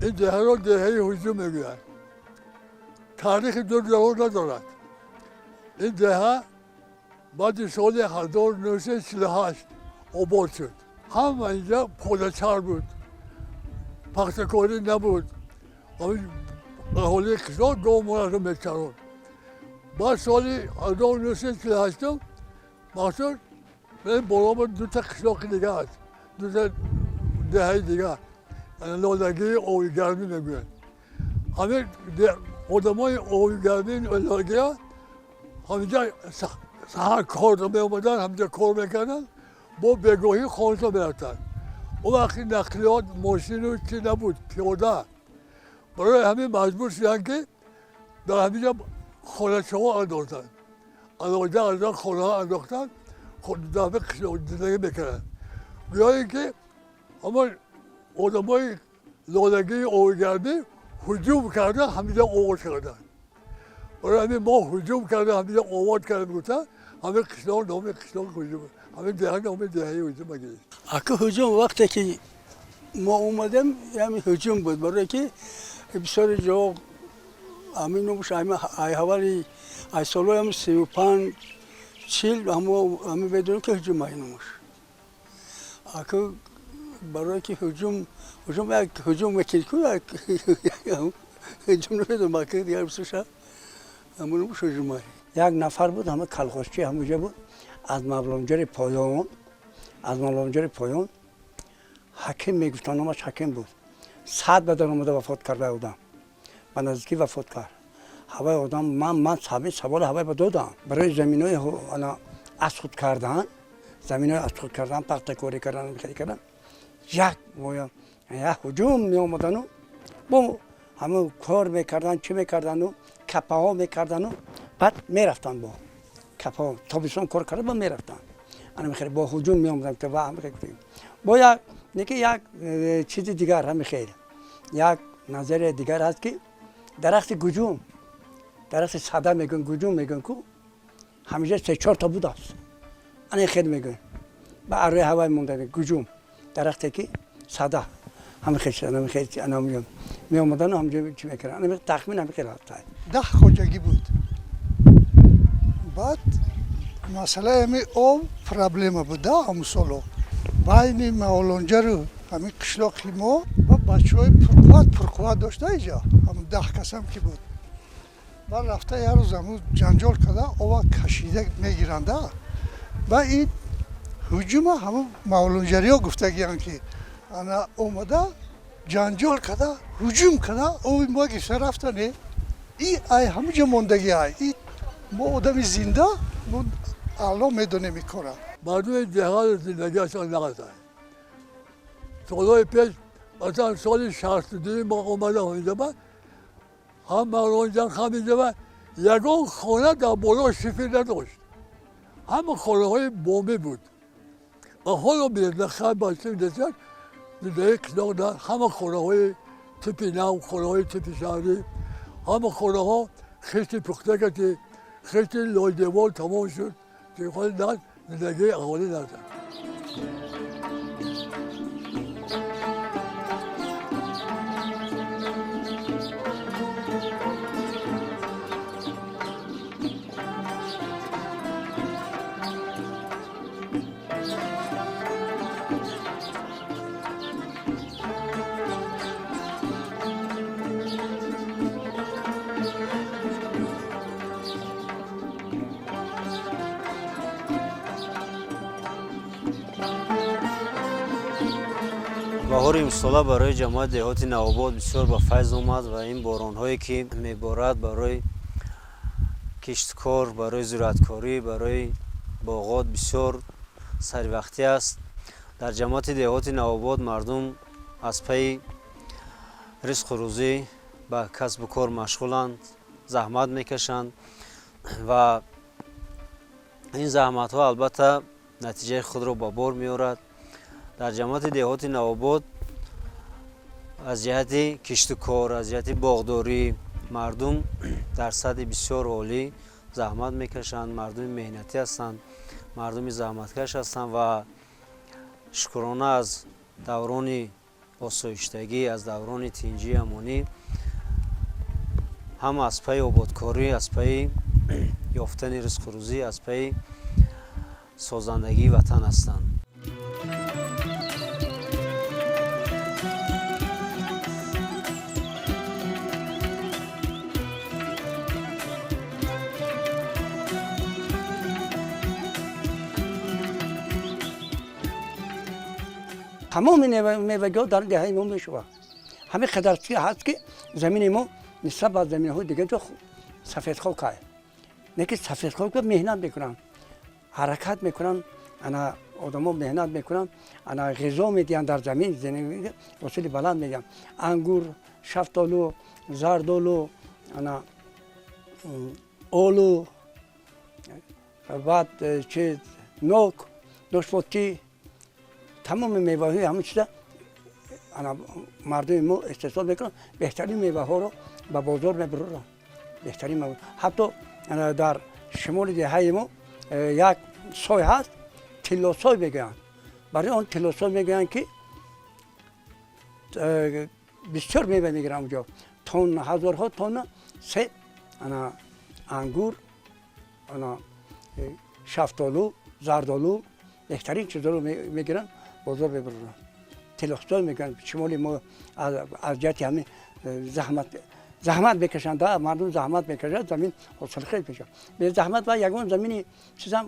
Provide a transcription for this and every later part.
این دهه را دهه هجوم میگویند. تاریخ دور جواب ندارد. این دهه بعد سال 1948 آباد شد. هم اینجا پادچر بود، پخته‌کاری نبود. اهالی قشلاق گاو مورد رو میچراند. بعد سال 1948 مقصود این بالا دو تا قشلاق دیگه است، دو تا دهه دیگه لالگی آبی گرمی میگویند. همه آدمای آبی گرمی لالگی ها همینجا سحر کار می آمدن، همینجا کار میکردن، با بگاهی خانه میرفتن. اون وقتی نقلیات ماشین و چی نبود، پیاده. برای همین مجبور شدن که در همینجا خانه ها انداختن، علاوه از خانه ها انداختن، دفعه زندگی میکردن. گویا که اما آدمای لالگی آبگرمی هجوم کردن، همینجا آباد کردن. برای همین ما هجوم کردن، همینجا آباد کردن، گفتن همه قشلاق نام قشلاق هجوم، همه دهه نام دهه هجوم گرفت. اکه هجوم وقتی که ما اومدیم همین هجوم بود، برای که بسیار جا همین نموش همین ای حوالی ای سالوی هم 35 40 همه بدونیم که هجوم ای نموش. اکه برای که هجوم هجوم یک هجوم وکیل کو یک هجوم نمیدونم اکه دیگر بسوشا همون نموش هجوم ای. یک نفر بود، همه کلخوشچی همونجا بود، از مولانجر پایان، از مولانجر پایان حکیم میگفتن، نامش حکیم بود. 100 به در آمده وفات کرده بودم، به نزدیکی وفات کرد. هوای آدم من همه سوال هوای به دادم برای زمین های از خود کردن، زمین های از خود کردن، پخته کاری کردن، خیلی کردن. یک یک هجوم می آمدن و با همه کار میکردن، چی میکردن و کپه ها میکردن و بعد میرفتن با کپه ها تابستان کار کرده با میرفتن. انا خیلی با هجوم می آمدن که با هم خیلی با یک نکی یک چیز دیگر هم خیلی یک نظر دیگر هست که درخت گجوم، درخت ساده میگن، گجوم میگن، کو همیشه سه چهار تا بود است. انا خیلی میگن با اروی هوای مونده گجوم، درختی که ساده هم خیلی انا خیلی انا میگم می آمدن هم چی میکردن. انا تخمین هم خیلی هست. 10 хоҷагӣ буд. Баъд масъалаи ҳамин об проблема буд да ҳамун соло байни Мавлонҷару ҳамин қишлоқи мо ва бачаҳои пурқувват пурқувват дошта иҷа ҳамун 10 касам ки буд. Баъд рафта як рӯз ҳамун ҷанҷол карда ова кашида мегиранда ва ин ҳуҷума ҳамун мавлонҷариҳо гуфтагиянд ки ана омада ҷанҷол карда ҳуҷум карда оби мо гирифта рафтане и ай ҳамуҷо мондагӣ ай и мо одами зинда мо аъло медонем ин кора. مردم دهه زندگیشان نقصد. سالهای پیش مثلا سال 62 ما اومدم اینجا، من هم مولانجر هم اینجا یگان خانه در بالا شیفر نداشت، همه خانه های بومی بود. و حالا بیاد خیلی بچه دستیار زندگی قشلاق در همه خانه های تیپی نو، خانه های تیپی شهری، همه خانه ها خشت پخته کردی، خشت لای دیوار تمام شد که خود نه زندگی اهالی نداشت. Баҳори имсола барои ҷамоати деҳоти Навобод бисёр ба файз омад ва ин боронҳое, ки меборад, барои кишткор, барои зироаткорӣ, барои боғот бисёр саривақтӣ аст. Дар ҷамоати деҳоти Навобод мардум аз пайи ризқу рӯзӣ ба касбу кор машғуланд, заҳмат мекашанд ва ин заҳматҳо албатта натиҷаи худро ба бор меорад. Дар ҷамоати деҳоти Навобод аз ҷиҳати кишту кор, аз ҷиҳати боғдорӣ мардум дар сатҳи бисёр олӣ заҳмат мекашанд. Мардуми меҳнатӣ ҳастанд, мардуми заҳматкаш ҳастанд ва шукрона аз даврони осоиштагӣ, аз даврони тинҷии амонӣ ҳама аз пайи ободкорӣ, аз пайи ёфтани ризқу рӯзӣ, аз пайи созандагии ватан ҳастанд. Тамоми мевагиҳо дар деҳаи мо мешавад. Ҳамин қадар чи ҳаст, ки замини мо нисбат ба заминаҳои дигар ҷо сафедхок ай, не ки сафедхок меҳнат мекунанд, ҳаракат мекунанд, ана одамо меҳнат мекунанд, ана ғизо медиҳанд дар замин, ҳосили баланд медиҳанд. Ангур, шафтолу, зардолу, ана олу, баъд чи, нок, ношпотӣ, тамоми меваҳои ҳамин чиза ана мардуми мо истеҳсол мекунанд. Беҳтарин меваҳоро ба бозор мебароранд, беҳтарин. Ҳатто дар шимоли деҳаи мо як сой ҳаст, Тиллосой мегӯянд. Барои он Тиллосой мегӯянд, ки бисёр мева мегиранд онҷо, тонна, ҳазорҳо тонна себ, ана ангур, ана шафтолу, зардолу, беҳтарин чизҳоро мегиранд, бозор мебароранд. Тиллосой мегӯянд шимоли мо. Аз ҷиҳати ҳамин заҳмат мекашанд, мардум заҳмат мекашад, замин ҳосилхез мешавад. Безаҳмат ва ягон замини чизам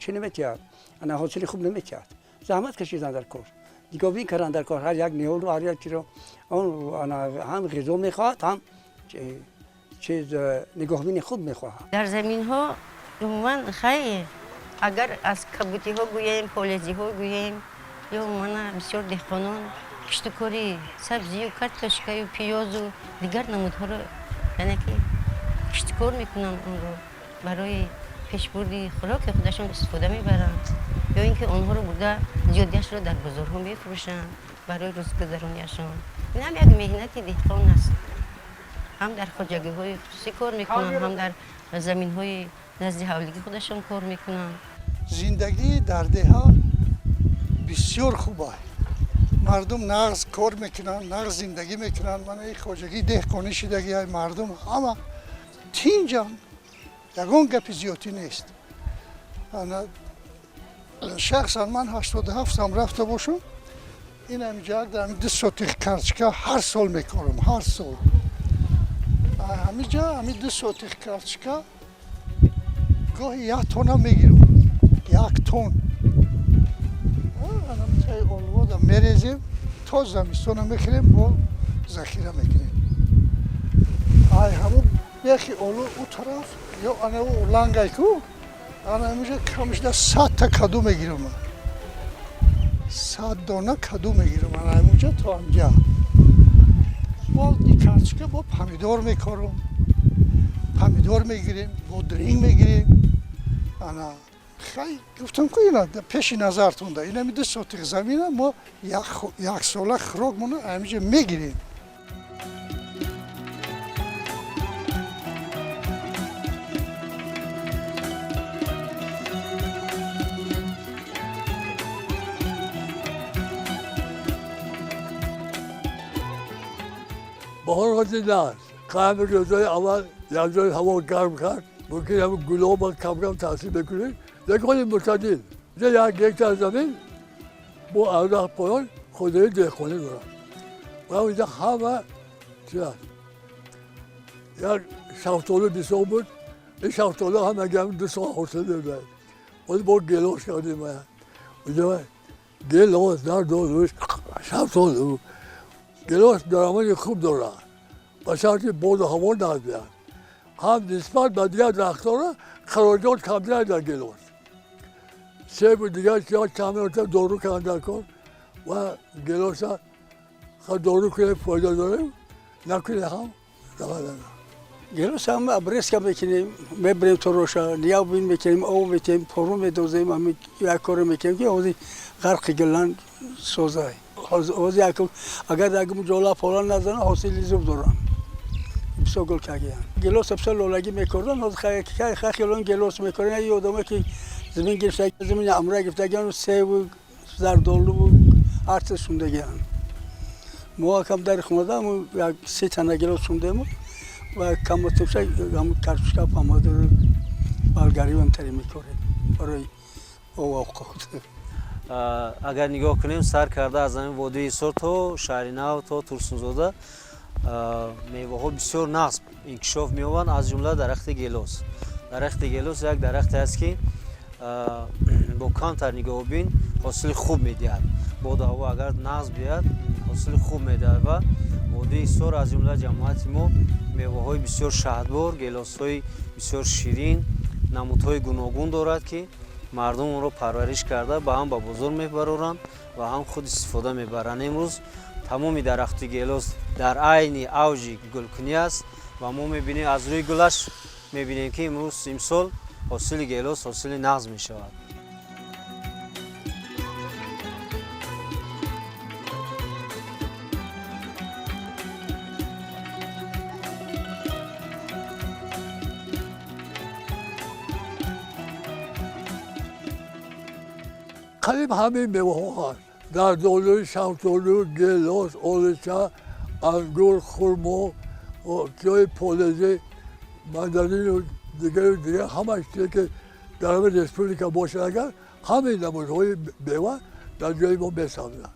чӣ наметиҳад, ана ҳосили хуб наметиҳад. Заҳмат кашидан дар кор, нигоҳбин кардан дар кор, ҳар як ниҳолро, ҳар як чизро. Он ҳам ғизо мехоҳад, ҳам чиз, нигоҳбини хуб мехоҳад. Дар заминҳо умуман хайр, агар аз кабутиҳо гӯем, полезиҳо гӯем, ё мана бисёр деҳқонон киштукорӣ сабзию картошкаю пиёзу дигар намудҳоро, яъне ки киштукор мекунанд, онро барои пешбурди хӯроки худашон истифода мебаранд ё ин ки онҳоро бурда зиёдиашро дар бозорҳо мефурӯшанд барои рӯзгузаронияшон. Ин ҳам як меҳнати деҳқон аст. Ҳам дар хоҷагиҳои хусусӣ кор мекунанд, ҳам дар заминҳои назди ҳавлигии худашон кор мекунанд. Зиндагӣ дар деҳа бисёр хуб аст. Мардум нағз кор мекунанд, нағз зиндагӣ мекунанд. Мана ин хоҷагии деҳқонӣ шидагӣ, мардум ҳама тинҷанд, ягон гапи зиёдтӣ нест. Ана шахсан ман 87-ам рафта бошам, ин ҳамиҷа дар 2 сотих картошка ҳар сол мекорам, ҳар сол ҳамиҷа ҳами 2 сотих картошка гоҳи 1 тонна мегирам, 1 тон олвода мерезем, то замистона мехӯрем, бо захира мекунем. Ай ҳамун бехи олу ӯ тараф ё анаву лангай ку, ана ҳаминҷа камшда 100-та каду мегирам, 100 дона каду мегирам, ана ҳаминҷа то ҳамҷа. Бо картошка, бо помидор мекорам, помидор мегирем, бодринг мегирем. Ана хай, гуфтам ку, ина пеши назартонда инами 2 сотих замина мо яксола хӯрокмона ҳаминҷа мегирем. Баҳор вақти нест, қами рӯзои аввал як ҷои ҳаво гарм кард, мумкин ҳамин гулоба кам-кам таъсир мекунед, лекин мӯътадил. 1 гектар замин бо арзақ поён хоҷагии деҳқонӣ дорад ва инҷа ҳама чи аст. Як шафтолу бисёр буд, ин шафтолу ҳамаги ҳам 2 сол ҳосил медодад. Боз бо гелос кардем, инҷа гелос, зардолу, Шафтолу гелос даромади хуб дорад, ба шарти боду ҳаво нағз биёяд. Ҳам нисбат ба дигар дарахтҳоро хароҷот камтар дар гелос. Себу дигар чизҳо чанд маротиба дору кардан дар кор ва гелоса дору кунем, фоида дорем, накунем ҳам зарар надорад. Гелос ҳам обрезка мекунем, мебирем тороша, ниябин мекунем, об метем, пору медозем, ҳами як коре мекунем ки ҳозир ғарқи гуллан созай. Ҳозир агар ягм ҷола пола назанад, ҳосили зуб доранд. Бисёр гул кагиянд. Гелос бисёр лолагӣ мекорданд, ҳозир хелон гелос мекоранд. Як одаме ки замин гирифта, замини амра гирифтагиан, севу зардолуву ҳар чиз шундагианд. Мо акам дар хонада як се тана гелос шундему ва камотуша ҳам картошка, помидор, болгаривам тари мекорем барои овоқот. Агар нигоҳ кунем, сар карда аз ҳамин водии Ҳисор то шаҳри Нав, то Турсунзода, меваҳо бисёр нағз инкишоф меёбанд, аз ҷумла дарахти гелос. Дарахти гелос як дарахте аст, ки бо камтар нигоҳубин ҳосили хуб медиҳад. Боду ҳаво агар нағз биёяд, ҳосили хуб медиҳад ва водии Ҳисор, аз ҷумла ҷамоати мо, меваҳои бисёр шаҳдбор, гелосҳои бисёр ширин, намудҳои гуногун дорад, ки мардум онро парвариш карда, ба ҳам ба бозор мебароранд ва ҳам худ истифода мебаранд. Имрӯз тамоми дарахти гелос дар айни авҷи гулкунӣ аст ва мо мебинем, аз рӯи гулаш мебинем, ки имрӯз, имсол ҳосили гелос ҳосили нағз мешавад. Қариб ҳамаи меваҳо ҳаст: зардолу, шафтолу, гелос, олуча, ангур, хурмо, чиҳои полезӣ, мандарину дигару дигар. Ҳамаи чизе ки дар ҳамаи республика бошад, агар ҳамаи намудҳои мева дар ҷои мо месабзад.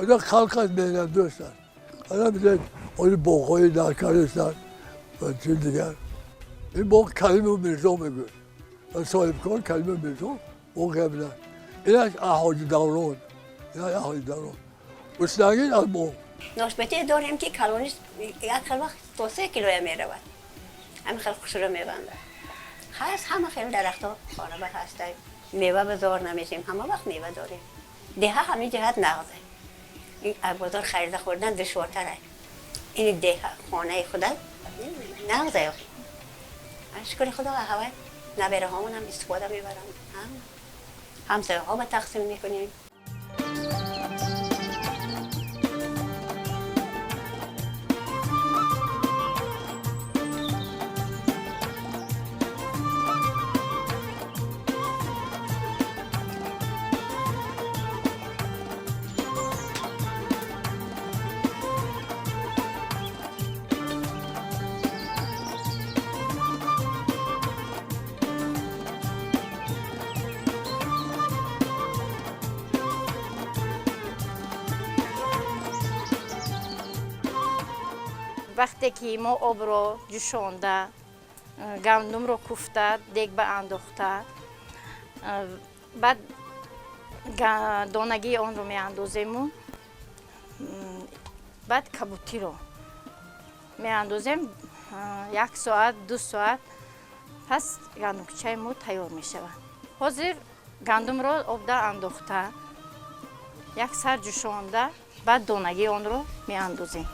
Одам халқ аст, меҳнатдӯст аст. Одам бизед, оли боғҳои наркарестанд ва чиз дигар. Ин боғ Кариму Мирзо мегӯяд, соҳибкор Кариму Мирзо боғ габинад. Инаш Аҳоҷи Даврон, инаш Аҳоҷи Даврон Уснагин аз мо. Ношпати дорем, ки калониш як хел вақт то 3 килоя меравад. Ҳамин хел хушро мебандад. Ҳаст ҳама хел дарахтҳо хона ҳаста. Мева ба зор намешем, ҳама вақт мева дорем. Деҳа ҳамин ҷиҳат нағзе. Ин аз бозор харида хӯрдан душвортар аст. Ин деҳа хонаи худат нағзе. Шукри Худо, ҳавай набераҳомонам истифода мебаранд, ҳамсояҳо ба тақсим мекунем. Вақте ки мо обро ҷӯшонда, гандумро куфта, дег ба андохта, баъд донагии онро меандозему, баъд кабутиро меандозем, як соат, 2 соат пас гандумкӯчаи мо тайёр мешавад. Ҳозир гандумро обда андохта, як сар ҷӯшонда, баъд донагии онро меандозем.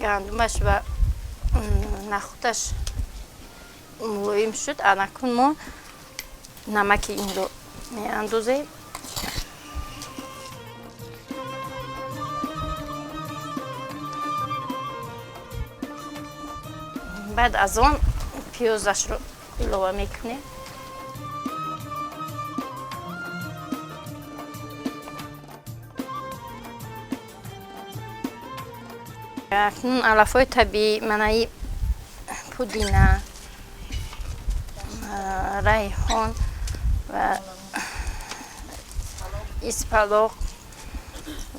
Гандумаш ва нахӯдаш мулоим шуд. Анакун мо намаки инро меандозем. Баъд аз он пиёзашро илова мекунем. Акнун алафҳои табиӣ, манаи пудина, райҳон ва испалоқ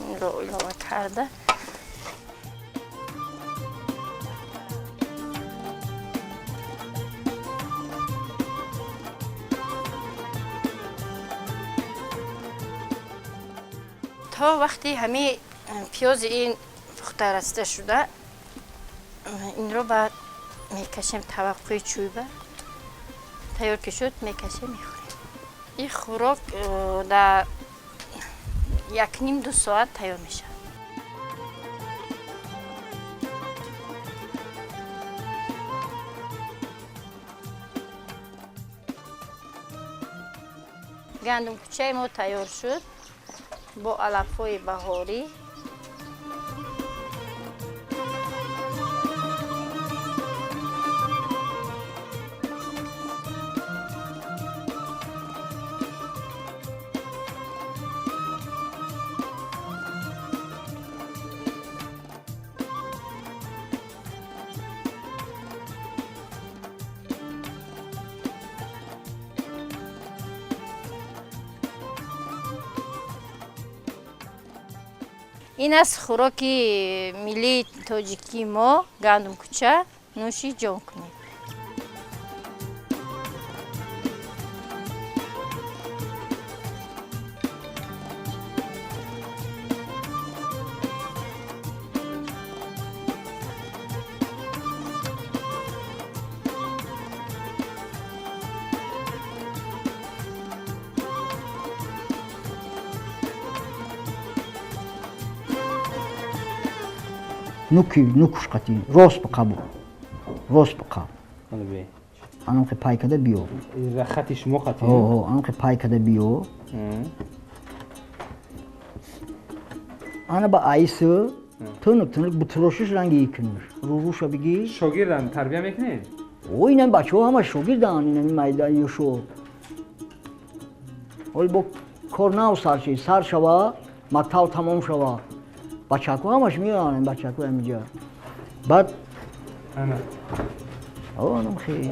инро илова карда. То вақти ҳамин пиёзи ин пухта расида шуда, инро баъд мекашем таваққуи чӯйба. Тайёр ки шуд, мекашем, мехӯрем. Ин хӯрок дар 1.5-2 соат тайёр мешавад. Гандумкӯчаи мо тайёр шуд бо алафҳои баҳорӣ. Ин аст хӯроки миллии тоҷикии мо, гандумкӯча. Нӯши ҷон кунед. Нуки нукуш қати рост биқабу, рост биқаб. Анам хе пай када биё. Хати шумо қати? О, анам хе пай када биё. Ана ба айсы тунук тунук бутурошиш ранги икунуш. Руруша биги. Шогирдан тарбия мекунед? О, инам бачаҳо ҳама шогирдан, инами майда ёшо. Ҳол бо кор нав сар ши, сар шава, мактаб тамом шава. Бачако ҳамаш меоянд, бачако ҳамиҷа. Баъд ана. О, анам хе.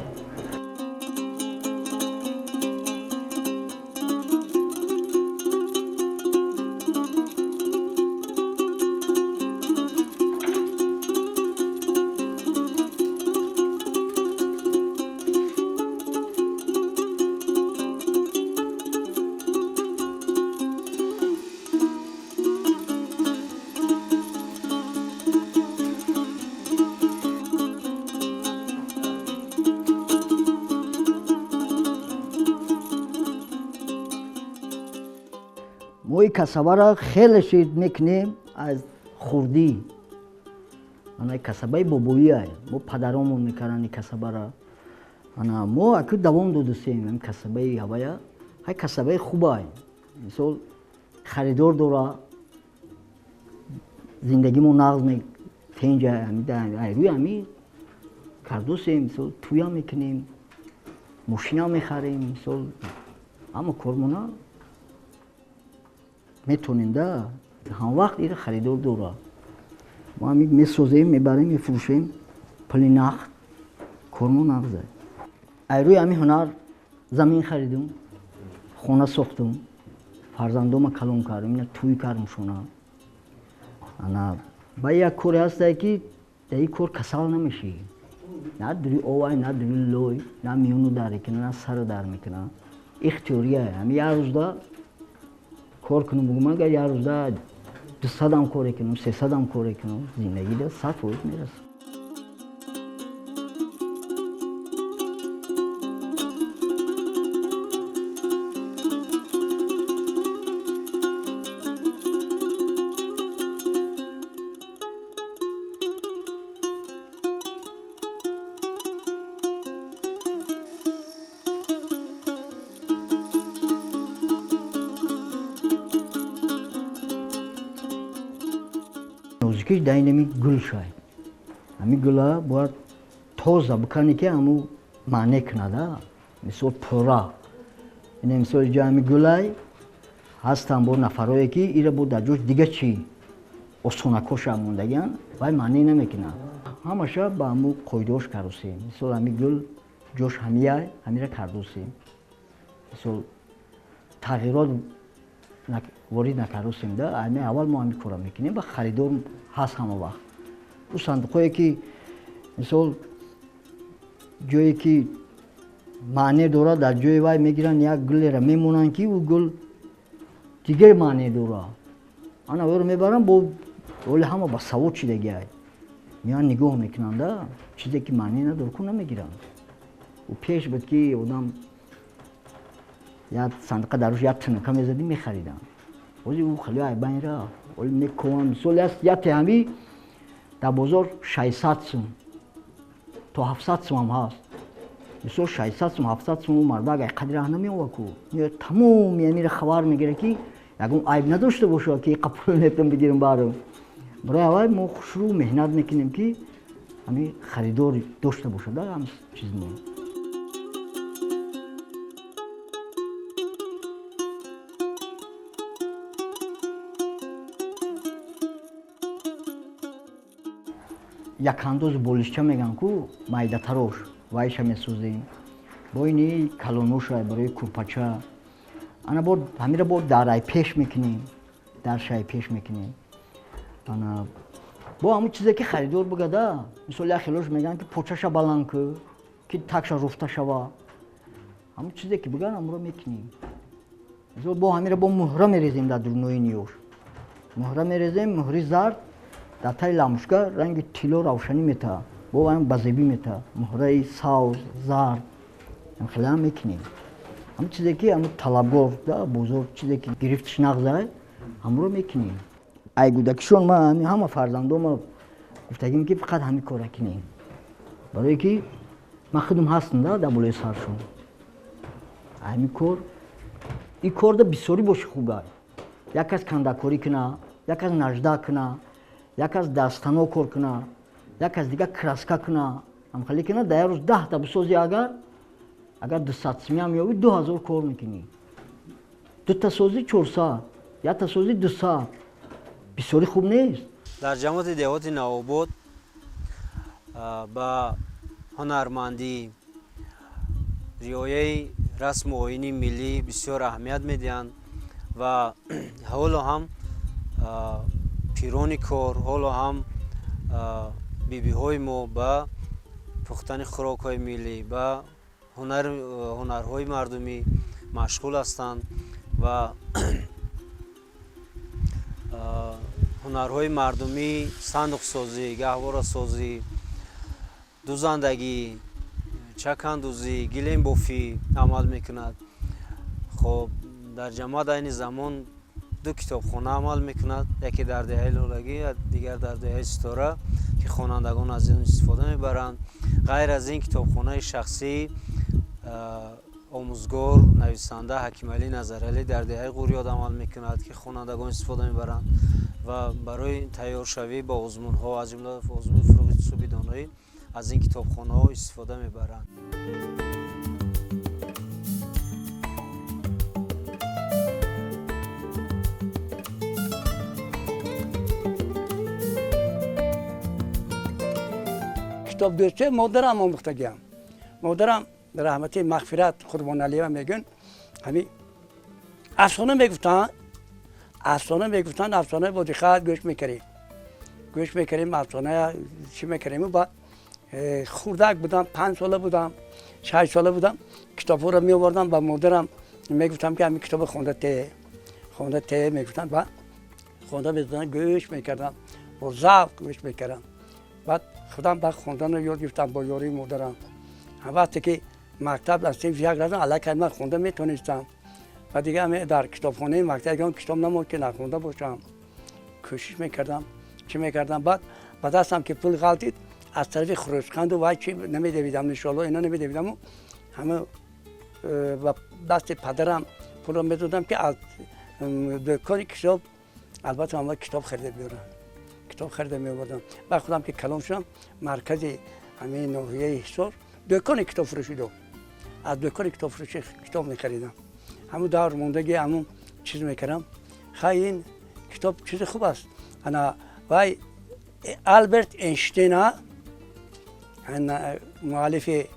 Мо ин касабаро хеле шид мекунем аз хурдӣ. Ана касабаи бобоия. Мо падаромон мекарданд ин касабаро. Ана мо аку давом додусем ин касабаи ҳавая. Ҳай касабаи хубай. Мисол харидор дора. Зиндагимо нағз тенҷа рӯи ҳами кардусем, мисол туя мекунем, мошина мехарем, мисол ҳама кормона метонем да ҳамвақт ира харидор дора. Мо ҳами месозем, мебарем, мефурӯшем, пули нақд, кормо нағзе. Ай рӯи ҳами ҳунар замин харидум, хона сохтум, фарзандома калон кардум, ина тӯй кардум шона. Ана ба як коре ҳастае ки дар ин кор касал намешӣ. На дури овай, на дури лой, на миёну дар мекуна, на сару дар мекуна. Ихтиёрия. Ҳами як рӯзда кор кунам, бугум агар як рӯзда 200 коре кунам, 300 коре кунам, зиндагида 100% мерасам. Нозикиш дар инами гул шай. Ҳами гула бояд тоза бикане ки ҳаму маъне кунада. Мисол пурра. Ина мисол ҷа ҳами гулай ҳастанд бо нафарое ки ира бо дар ҷош дига чӣ Осонакоша мондагиан, вай маъне намекунад. Ҳамаша ба ҳамун қоидаош кардосем. Мисол, ҳами гул ҷош ҳамияй, ҳамира кардосем. Мисол, тағйирот ворид накардосем да. Ҳами аввал мо ҳами кора мекунем ва харидор ҳаст ҳама вақт. Ӯ сандуқое ки, мисол, ҷое ки маъне дорад, дар ҷои вай мегиранд, як гулеро мемонанд, ки ӯ гул дигар маъне дорад. Ана ӯро мебаранд. Бо оли ҳама ба савод шидагиай, меоянд, нигоҳ мекунанд да. Чизе ки маъне надорад, ку намегиранд. Ӯ пеш буд, ки одам як сандуқа даруш як тинака мезадӣ, мехариданд. Ҳозир ӯ хеле айбайн рафт. Оли мекованд. Мисол, яте ҳами дар бозор 600 сум то 700 сум ҳам ҳаст. Мисол, 600 сум, 700 сум, мардак ай қадри раҳ намеова ку. Тамоми амира хабар мегирад, ки ягон айб надошта бошад, ки иқа пул метавон бигирам барам. Барои аввал мо хушрӯ меҳнат мекунем, ки ҳами харидор дошта бошад ҳам чиз мо. Якандоз болишча мегӯянд ку, майдатарош, вайша месозем. Бо ини калоноша барои курпача. Ана бо ҳамира бо дарай пеш мекунем, даршай пеш мекунем. Ана бо ҳамун чизе ки харидор бигада. Мисол, як хелош мегӯянд, ки почаша баланд ку, ки такша руфта шава. Ҳамун чизе ки бигӯянд, ҳамонро мекунем. Мисол, бо ҳамира бо муҳра мерезем, дар дурнои ниёш муҳра мерезем. Муҳри зард дар таи ламушка ранги тилло равшанӣ метаҳад, бо ам ба зебӣ метаҳад. Муҳраи савз, зард хелеам мекунем. Ҳамун чизе ки ҳамун талабгор да бозор, чизе ки гирифтиш нағзай, ҳамонро мекунем. Ай гудакишон ма ҳама фарзандома гуфтагим, ки фақат ҳамин кора кунем, барое ки ман худам ҳастам да дар болои саршон. Ҳамин кор, ин корда бисёрӣ боши хуб. Як кас кандакорӣ куна, як кас нажда куна, як кас дастано кор куна, як кас дигар краска куна, ҳамхеле куна. Дар як рӯз 10та бисозӣ, агар 200 сумиам ёбӣ, 2000 кор мекунӣ. Дута созӣ, 400, якта созӣ, 200. Бисёрӣ хуб нест. Дар ҷамоати деҳоти Навобод ба ҳунармандӣ, риояи расму оини миллӣ бисёр аҳамият медиҳанд ва ҳоло ҳам пирони кор, ҳоло ҳам бибиҳои мо ба пухтани хӯрокҳои миллӣ, ба ҳунарҳои мардумӣ машғул ҳастанд ва ҳунарҳои мардумӣ: сандуқсозӣ, гаҳворасозӣ, дузандагӣ, чакандӯзӣ, гилембофӣ амал мекунад. Хоб, дар ҷамоат айни замон ду китобхона амал мекунад: яке дар деҳаи Лолагӣ, дигар дар деҳаи Ситора, ки хонандагон аз он истифода мебаранд. Ғайр аз ин, китобхонаи шахсӣ омӯзгор, нависанда Ҳакималӣ Назаралӣ дар деҳаи Ғурёд амал мекунад, ки хонандагон истифода мебаранд ва барои тайёршавӣ ба озмунҳо, аз ҷумла озмуни «Фурӯғи субҳи доноӣ», аз ин китобхонаҳо истифода мебаранд. Китобдӯстӣ модарам омӯхтагиам. Модарам, раҳмати мағфират, Қурбоналиева мегӯн, ҳами афсона мегуфтанд, афсона мегуфтанд, афсона бо диққат гӯш мекардем, гӯш мекардем афсона чӣ мекардем. Баъд хурдак будам, 5 сола будам, 6 сола будам, китобҳоро меовардам, ба модарам мегуфтам, ки ҳамин китобро хонда те, хонда те мегуфтанд. Баъд хонда медоданд, гӯш мекардам, бо завқ гӯш мекардам. Баъд худам ба хонданро ёд гирифтам бо ёрии модарам. Вақте ки мактаб аз синфи як рафтам, аллакай ман хонда метонистам ва дигар дар китобхонаи мактаб ягон китоб намонд, ки нахонда бошам. Кӯшиш мекардам, чӣ мекардам. Баъд ба дастам ки пул ғалтид, аз тарафи Хурӯсқанду вай чи намедавидам, иншоалло, ино намедавидаму ҳама ба дасти падарам пулро медодам, ки аз дӯкони китоб албатта ҳама китоб харида биёрам. Китоб харида меовардам. Баъд худам ки калон шудам, маркази ҳамин ноҳияи Ҳисор дӯкони китобфурӯшӣ дошт, аз дӯкони китобфурӯшӣ китоб мехаридам. Ҳамун давр мондагӣ, ҳамун чиз мекардам. Хай, ин Китоб чизи хуб аст. Ана вай Алберт Эйнштейна, муаллифи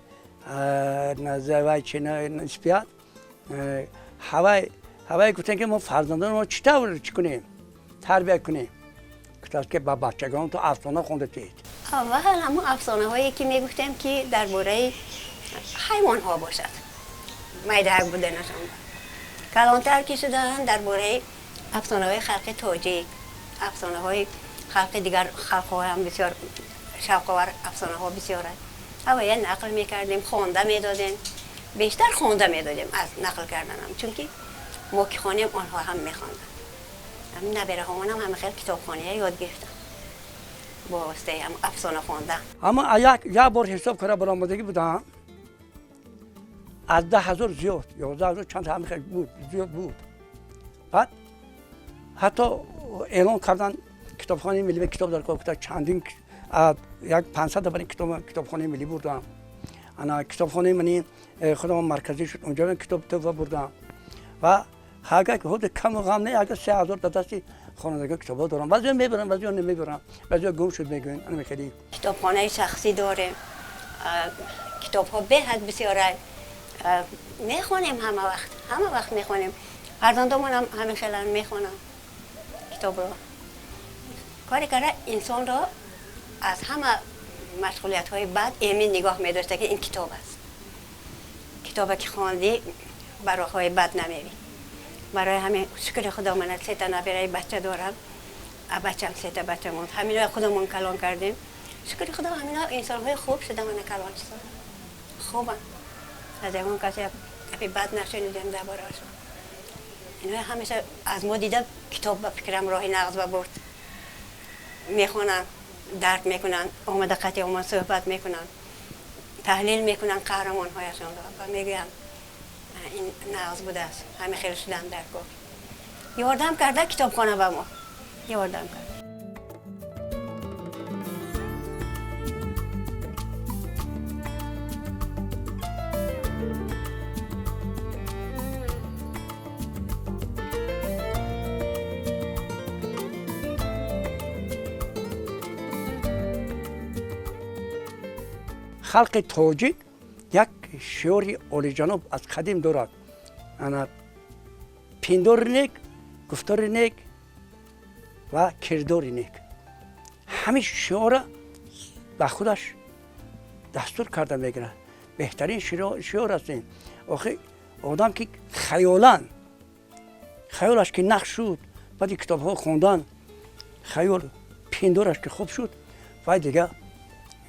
вай чи нисбият ҳавай гуфтем, ки мо фарзандони мо чӣ тавр чӣ кунем, тарбия кунем? Гуфтааст, ки ба бачагон ту афсона хонда тиҳед. Аввал ҳамон афсонаҳое, ки мегуфтем, ки дар бораи ҳайвонҳо бошад, майдаак буданашон. Калонтар ки шуданд, дар бораи афсонаҳои халқи тоҷик, афсонаҳои халқи дигар халқҳоам бисёр шавқовар афсонаҳо бисёранд. Ҳавая нақл мекардем, хонда медодем. Бештар хонда медодем аз нақл карданам, чунки мо ки хонем, онҳо ҳам мехонданд. Ҳамин набераҳомонам ҳама хел китобхония ёд гирифтанд бо воситаи ҳам афсона хондан. Аммо як бор ҳисоб кара баромадагӣ будам, аз 10,000 зиёд, 11,000 чанд ҳами хел буд, зиёд буд. Баъд ҳатто эълон кардан, китобхонаи миллӣ китоб дар кор кута, чандин як 500 барин китоб китобхонаи миллӣ бурдам. Ана китобхонаи мани худам марказӣ шуд, унҷо китоб тӯҳфа бурдам. Ва ҳага худ каму ғам не, агар 3000 дар дасти хонандагон китобҳо дорам. Баъзеҳо мебарам, баъзеҳо намебарам, баъзеҳо гум шуд мегӯянд. Ана хеле. Китобхонаи шахсӣ дорем, китобҳо беҳад бисёранд, мехонем ҳама вақт, ҳама вақт мехонем. Фарзандомонам ҳамин хелан мехонам китобро. Коре карда инсонро аз ҳама машғулиятҳои бад эмин нигоҳ медошта, ки ин китоб аст. Китобе ки хондӣ, ба роҳҳои бад намерӣ. Барои ҳамин, шукри худо, мана сета набераи бача дорам, бачам сета бача монд, ҳаминои худамон калон кардем. Шукри худо, ҳамино инсонҳои хуб шуда, мана калон шуда, хубанд. Аз ягон касе гапи бад нашунидем дар бораашон. Ино ҳамеша аз мо дида, китоб ба фикрам роҳи нағз ба бурд. Мехонанд, дарк мекунанд, омада қатъи омон суҳбат мекунанд, таҳлил мекунанд қаҳрамонҳояшонро ва мегӯянд, ин нағз будааст, ҳамин хел шудан дар кор. Ёрдам карда китобхона ба мо ёрдам кард. Халқи тоҷик як шиори олиҷаноб аз қадим дорад: ана пиндори нек, гуфтори нек ва кирдори нек. Ҳамин шиора ба худаш дастур карда мегирад. Беҳтарин шиор аст ин. Охи одам ки хаёлан хаёлаш ки нақш шуд, баъди китобҳо хондан хаёл пиндораш ки хуб шуд, вай дигар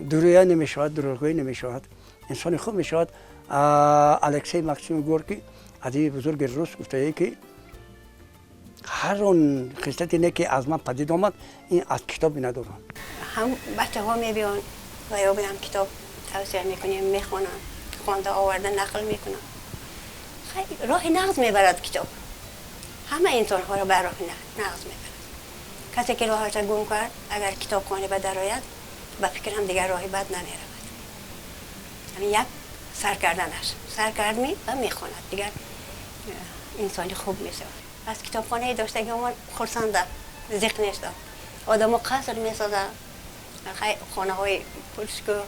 дурӯя намешавад, дурӯғгӯӣ намешавад, инсони хуб мешавад. Алексей Максим Горький, адиби бузурги рус, гуфтае, ки ҳар он хислати неке аз ман падид омад, ин аз китоби надорам. Ҳам бачаҳо мебиён ва ё ҳам китоб тавсия мекунем, мехонанд, хонда оварда нақл мекунанд. Роҳи нағз мебарад китоб, ҳама инсонҳоро ба роҳи нағз мебарад. Касе ки роҳаша гум кард, агар китобхона ба дарояд, ба фикрам дигар роҳи бад намеравад. Ҳамин як сар карданаш, сар кард ми ва мехонад, дигар инсони хуб мешавад. Аз китобхонаи доштагиамон хурсандам, зиқ нестам. Одамо қаср месозанд, хонаҳои пуршукӯҳ,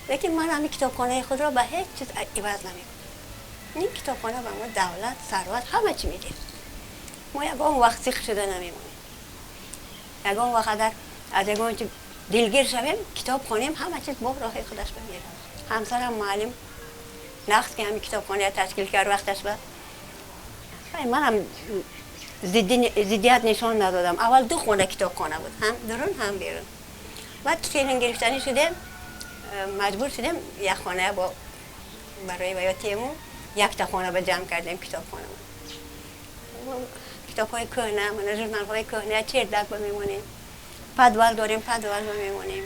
лекин ман ҳамин китобхонаи худро ба ҳеҷ чиз иваз намекунам. Ин китобхона ба мо давлат, сарват, ҳама чӣ медиҳад. Мо ягон вақт зиқ шуда намемонем. Ягон вақт агар аз ягон чи дилгир шавем, китоб хонем, ҳама чиз бо роҳи худаш меравад. Ҳамсарам муаллим нақс ки ҳамин китобхоная ташкил кард вақташ ба манам зиддият нишон надодам. Аввал ду хона китобхона буд, ҳам дурун, ҳам берун. Баъд келин гирифтанӣ шудем, маҷбур шудем як хона бо барои ва ё тему якта хона ба ҷамъ кардем китобхона. Китобҳои кӯҳна, мана журналҳои кӯҳна чердак ба мемонем, подвал дорем, подвал ба мемонем.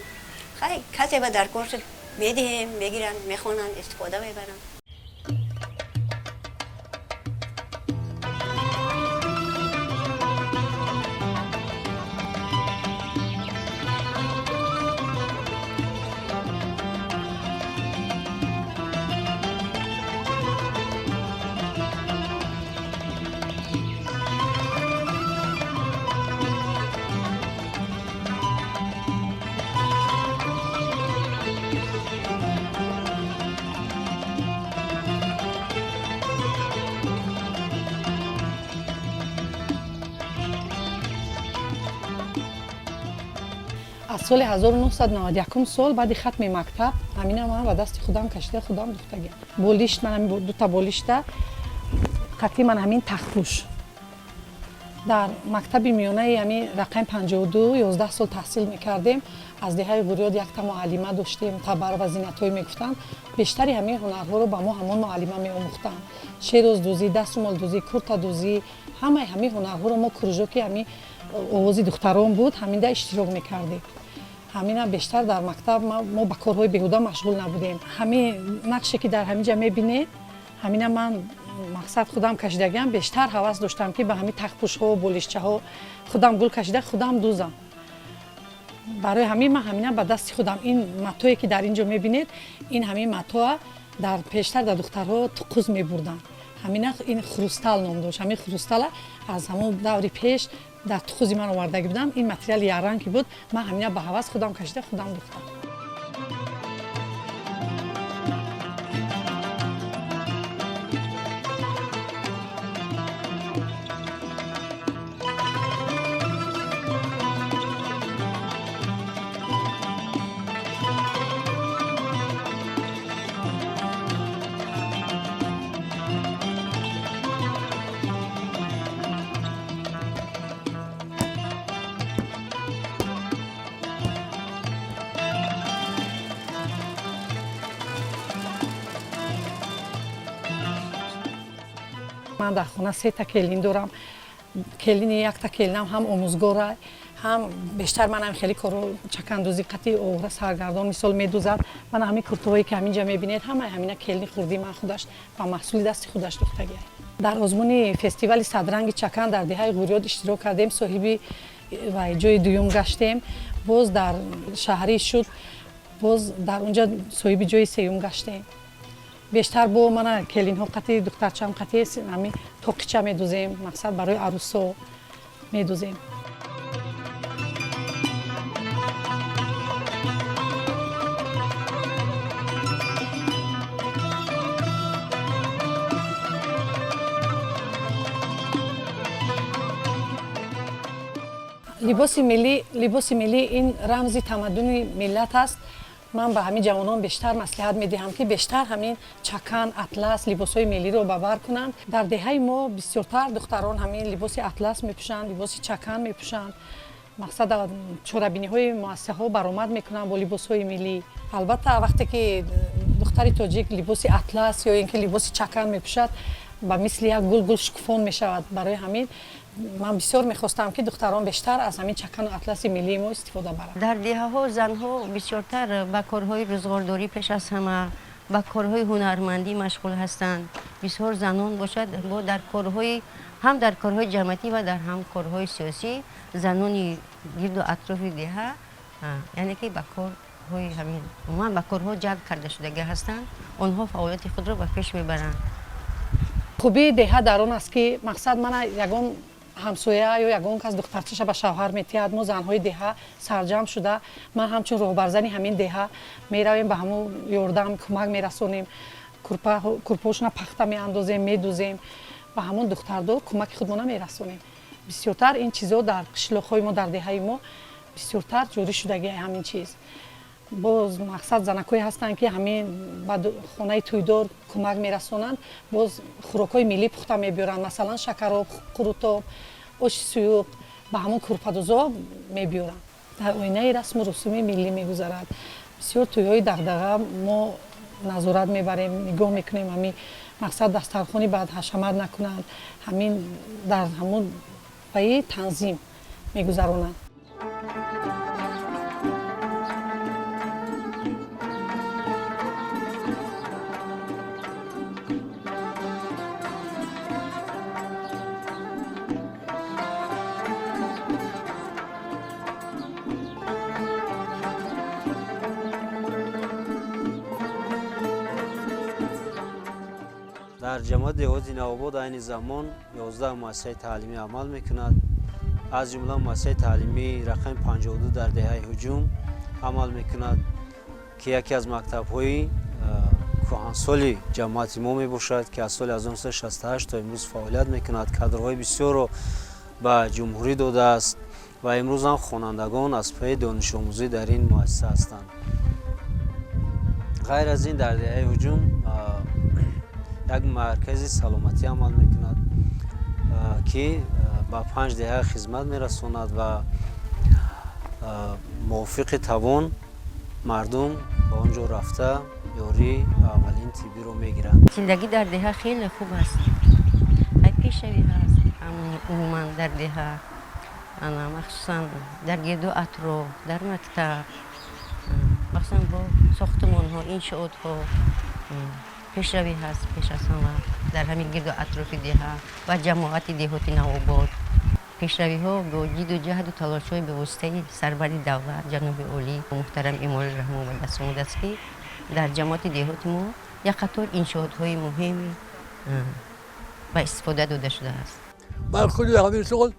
Хай, касе ба даркор шуд, медиҳем, мегиранд, мехонанд, истифода мебаранд. Аз соли 1991 сол, баъди хатми мактаб, ҳамина ман ба дасти худам кашида, худам духтагиам. Болишт, ман ҳамин дута болишта қатъи, ман ҳамин тахтпӯш. Дар мактаби миёнаи ҳамин рақами 52 11 сол таҳсил мекардем. Аз деҳаи Ғуриёд якта муаллима доштем, табар ва зинатҳое мегуфтанд. Бештари ҳамин ҳунарҳоро ба мо ҳамон муаллима меомӯхтанд: шероздӯзӣ, даструмолдӯзӣ, куртадӯзӣ. Ҳамаи ҳамин ҳунарҳоро мо кружоки ҳамин овози духтарон буд, ҳаминда иштирок мекардем. Ҳамина бештар дар мактаб мо ба корҳои беҳуда машғул набудем. Ҳамин нақше, ки дар ҳамин ҷа мебинед, ҳамина ман, мақсад, худам кашидагиам. Бештар ҳавас доштам, ки ба ҳамин тахтпӯшҳо, болишчаҳо худам гул кашида, худам дӯзам. Барои ҳамин ман ҳамина ба дасти худам. Ин матое, ки дар ин ҷо мебинед, ин ҳамин матоа дар пештар дар духтарҳо туқуз мебурданд. Ҳамина ин хрустал ном дошт. Ҳамин хрустала аз ҳамон даври пеш дар тухузи ман овардагӣ будам. Ин материали ярранг ки буд, ман ҳамина ба ҳавас худам кашида, худам духтам. Ман дар хона сета келин дорам. Келини, якта келинам ҳам омӯзгора, ҳам бештар манам хеле коро, чакандӯзӣ қатъи оғра саргардон, мисол, медӯзад. Ман ҳамин куртаҳое, ки ҳаминҷа мебинед, ҳамаи ҳамина келини хурдии ман худаш ба маҳсули дасти худаш духтагиа. Дар озмуни фестивали садранги чакан дар деҳаи Ғуриёд иштирок кардем, соҳиби ва ҷои дуюм гаштем. Боз дар шаҳрӣ шуд, боз дар унҷа соҳиби ҷои сеюм гаштем. Бештар бо мана келинҳо қатъи, духтарчаам қатъи ҳамин тоқича медӯзем, мақсад, барои арӯсо медӯзем. Либоси миллӣ, либоси миллӣ ин рамзи тамаддуни миллат аст. Ман ба ҳамин ҷавонон бештар маслиҳат медиҳам, ки бештар ҳамин чакан, атлас, либосҳои миллиро ба бар кунанд. Дар деҳаи мо бисёртар духтарон ҳамин либоси атлас мепӯшанд, либоси чакан мепӯшанд. Мақсад, чорабиниҳои муассисаҳо баромад мекунанд бо либосҳои миллӣ. Албатта, вақте ки духтари тоҷик либоси атлас ё ин ки либоси чакан мепӯшад, ба мисли як гул гул шукуфон мешавад. Барои ҳамин ман бисёр мехостам, ки духтарон бештар аз ҳамин чакану атласи миллии мо истифода баранд. Дар деҳаҳо занҳо бисёртар ба корҳои рӯзғордорӣ, пеш аз ҳама ба корҳои ҳунармандӣ машғул ҳастанд. Бисёр занон бошад бо дар корҳои, ҳам дар корҳои ҷамъиятӣ ва дар ҳам корҳои сиёсӣ, занони гирду атрофи деҳа, яъне ки ба корҳои ҳамин, умуман ба корҳо ҷалб карда шудагӣ ҳастанд. Онҳо фаъолияти худро ба пеш мебаранд. Хубии деҳа дар он аст, ки, мақсад, мана ягон ҳамсоя ё ягон кас духтарчаша ба шавҳар метиҳад, мо занҳои деҳа сарҷамъ шуда, ман ҳамчун роҳбарзани ҳамин деҳа, меравем, ба ҳамун ёрдам, кӯмак мерасонем, курпаҳошона пахта меандозем, медӯзем, ба ҳамон духтардор кӯмаки худмона мерасонем. Бисёртар ин чизо дар қишлоқҳои мо, дар деҳаи мо бисёртар ҷорӣ шудагӣ ҳамин чиз. Боз, мақсад, занакҳое ҳастанд, ки ҳамин ба хонаи тӯйдор кӯмак мерасонанд, боз хӯрокҳои миллӣ пухта мебиёранд, масалан, шакароб, қурутоб, оши суюқ ба ҳамон курпадӯзо мебиёранд. Дар оинаи расму русуми миллӣ мегузарад. Бисёр тӯйҳои дағдаға мо назорат мебарем, нигоҳ мекунем, ҳамин, мақсад, дастархони баъд ҳашамат накунанд, ҳамин дар ҳамон ваи танзим мегузаронанд. Дар ҷамоати деҳоти Навобод айни замон 11 муассисаи таълимӣ амал мекунад. Аз ҷумла муассисаи таълимии рақами 52 дар деҳаи Ҳуҷум амал мекунад, ки яке аз мактабҳои кӯҳансоли ҷамоати мо мебошад, ки аз соли 1968 то имрӯз фаъолият мекунад, кадрҳои бисёрро ба ҷумҳурӣ додааст. Ва имрӯз ҳам хонандагон аз пайи донишомӯзӣ дар ин муассиса ҳастанд. Ғайр аз ин, дар деҳаи Ҳуҷум як маркази саломатӣ амал мекунад, ки ба панҷ деҳа хизмат мерасонад ва мувофиқи тавон мардум ба он ҷо рафта, ёрии аввалин тиббиро мегиранд. Зиндагӣ дар деҳа хеле хуб аст. Ай, пешравӣ ҳаст умуман дар деҳа, ана махсусан дар гирду атроф, дар мактаб, махсусан бо сохтумонҳо, иншоотҳо пешравӣ ҳаст. Пеш аз ҳама дар ҳамин гирду атрофи деҳа ва ҷамоати деҳоти Навобод пешравиҳо бо ҷидду ҷаҳду талошҳои бевоситаи сарвари давлат, ҷаноби олӣ муҳтарам Эмомалӣ Раҳмон ба даст омадааст, ки дар ҷамоати деҳоти мо як қатор иншоотҳои муҳими ба истифода дода шудааст. Ман худи ҳамин сол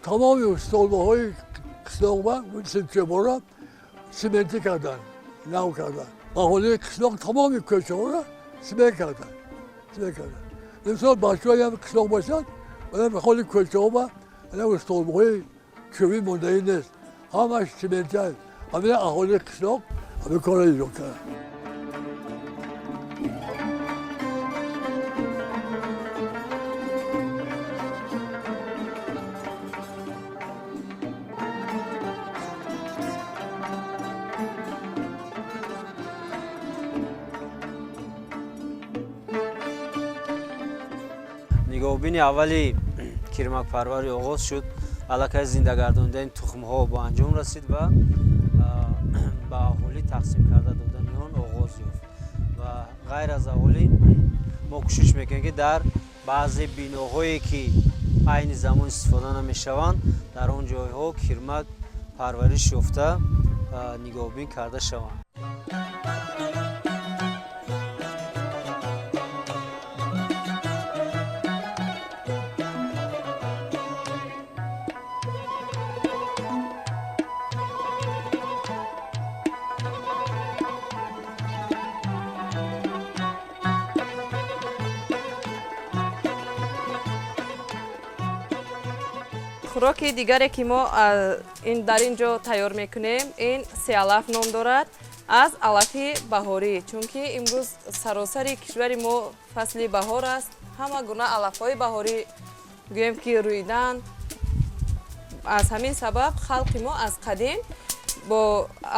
тамоми столбаҳои қишлоқба симчебора симентӣ кардан, нав кардан. Аҳолии қишлоқ тамоми кӯчаҳоро симент кардан. Имсол бачаҳои қишлоқ бошад, ҳоли кӯчаҳоба столбаҳои чӯбӣ мондаӣ нест, ҳамаш симентӣ. Ҳамина аҳолии қишлоқ ҳамин корро иҷро карданд. Нигоҳубини аввали кирмакпарварӣ оғоз шуд. Аллакай зиндагардонидани тухмҳо ба анҷом расид ва ба аҳолӣ тақсим карда додани он оғоз ёфт. Ва ғайр аз аҳолӣ, мо кӯшиш мекунем, ки дар баъзе биноҳое, ки айни замон истифода намешаванд, дар он ҷойҳо кирмак парвариш ёфта, нигоҳубин карда шаванд. Хӯроки дигаре, ки мо дар ин ҷо тайёр мекунем, ин сеалаф ном дорад, аз алафи баҳорӣ. Чунки имрӯз саросари кишвари мо фасли баҳор аст, ҳама гуна алафҳои баҳорӣ, гӯем ки, рӯидан. Аз ҳамин сабаб халқи мо аз қадим бо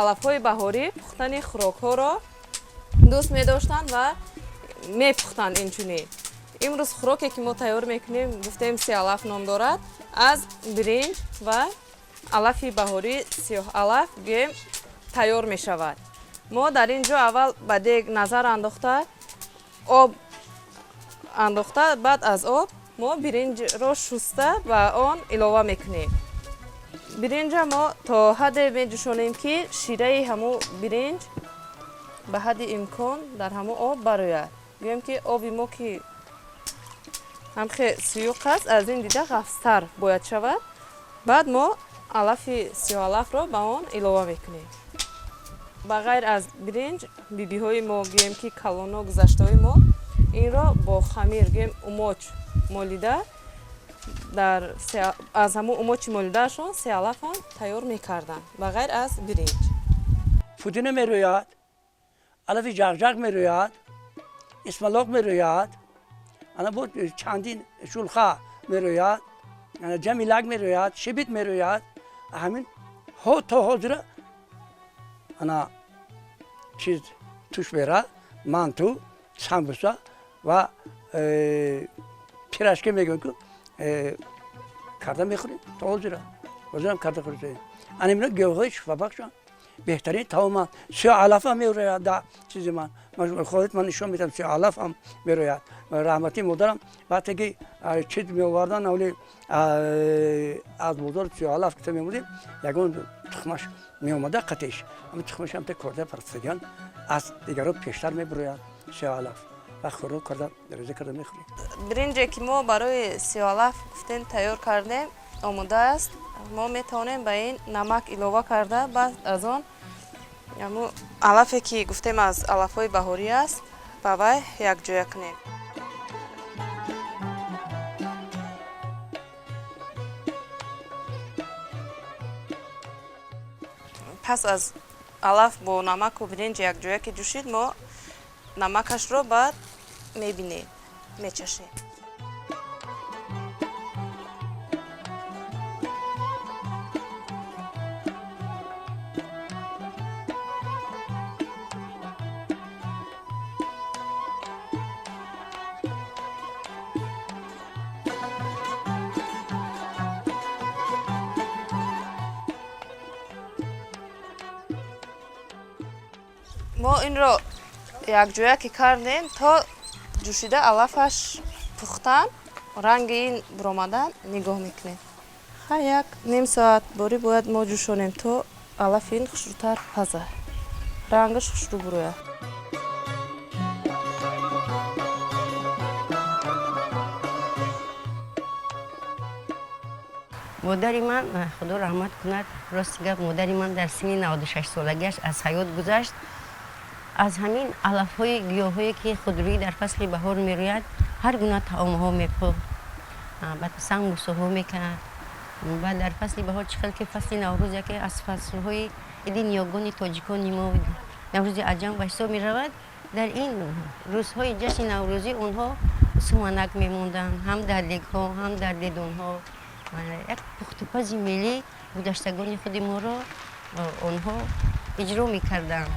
алафҳои баҳорӣ пухтани хӯрокҳоро дӯст медоштанд ва мепухтанд. Инчунин имрӯз хӯроке, ки мо тайёр мекунем, гуфтем, сеалаф ном дорад, аз биринҷ ва алафи баҳорӣ, сиёҳ алаф гӯем, тайёр мешавад. Мо дар ин ҷо аввал ба дег назар андохта, об андохта, баъд аз об мо биринҷро шуста ба он илова мекунем. Биринҷа мо то ҳадде меҷӯшонем, ки шираи ҳамун биринҷ ба ҳадди имкон дар ҳамун об барояд. Гӯем ки, оби мо ки ҳамхе сұюқ аст, аз ин дида ғафзтар бояд шавад. Баъд мо алафи сиёҳалафро ба он илова мекунем. Ба ғайр аз биринҷ, бибиҳои мо, гӯем ки, калоно, гузаштаҳои мо инро бо хамир, гӯем, умоч молида, дар аз ҳамун умочи молидаашон сеалафам тайёр мекарданд, ба ғайр аз биринҷ. Пудина мерӯяд, алафи ҷағҷағ мерӯяд, исмалоқ мерӯяд, ана бо чандин шулха мерӯяд, ҷамилак мерӯяд, шибит мерӯяд. Ҳамин то ҳозира ана чиз туш мера, манту, самбуса ва пирожки мегӯем, ку карда мехӯрем то ҳозира, ҳозирам карда хӯрдем. Ана ино гиёҳҳои шифобахшанд, беҳтарин таоманд. Сиёҳ алафам мерӯяд. Да чизи ман хоҳед, ман нишон медиҳам, сиёҳ алафам мерӯяд. Раҳмати модарам, вақте ки чиз меовардан, авли аз бозор сиёҳ алаф кита мемурдем, ягон тухмаш меомада қатиш, ҳама тухмаш ҳам корда партаган, аз дигаро пештар мебурояд сиёҳ алаф ва хӯрок карда, реза карда мехӯрем. Биринҷе, ки мо барои сиёҳалаф гуфтем тайёр кардем, омода аст. Мо метавонем ба ин намак илова карда, баъд аз он ҳамун алафе, ки гуфтем аз алафҳои баҳорӣ аст, ба вай якҷоя кунем. Пас аз алаф бо намаку биринҷ якҷоя ки ҷӯшид, мо намакашро баъд мебинем, мечашем. Мо инро якҷоя ки кардем, то ҷӯшида алафаш пухтан, ранги ин буромадан нигоҳ мекунем. Ха, як ним соат борӣ бояд мо ҷӯшонем, то алафи ин хушрӯтар пазад, рангаш хушрӯ бурояд. Модари ман, Худо раҳмат кунад, рости гап, модари ман дар синни 96 солагиаш аз ҳаёт гузашт. Аз ҳамин алафҳои гиёҳҳое ки худрӯӣ дар фасли баҳор мерӯяд, ҳар гуна таомҳо мепухт, баъд самбусаҳо мекард. Баъд дар фасли баҳор, чӣ хел ки фасли Наврӯз яке аз фаслҳои иди ниёгони тоҷикони мо, Наврӯзи аҷам ба ҳисоб меравад, дар ин рӯзҳои ҷашни наврӯзӣ онҳо суманак мемонданд, ҳам дар дегҳо, ҳам дар дедонҳо. Як пухтупази миллӣ гузаштагони худи моро онҳо иҷро мекарданд.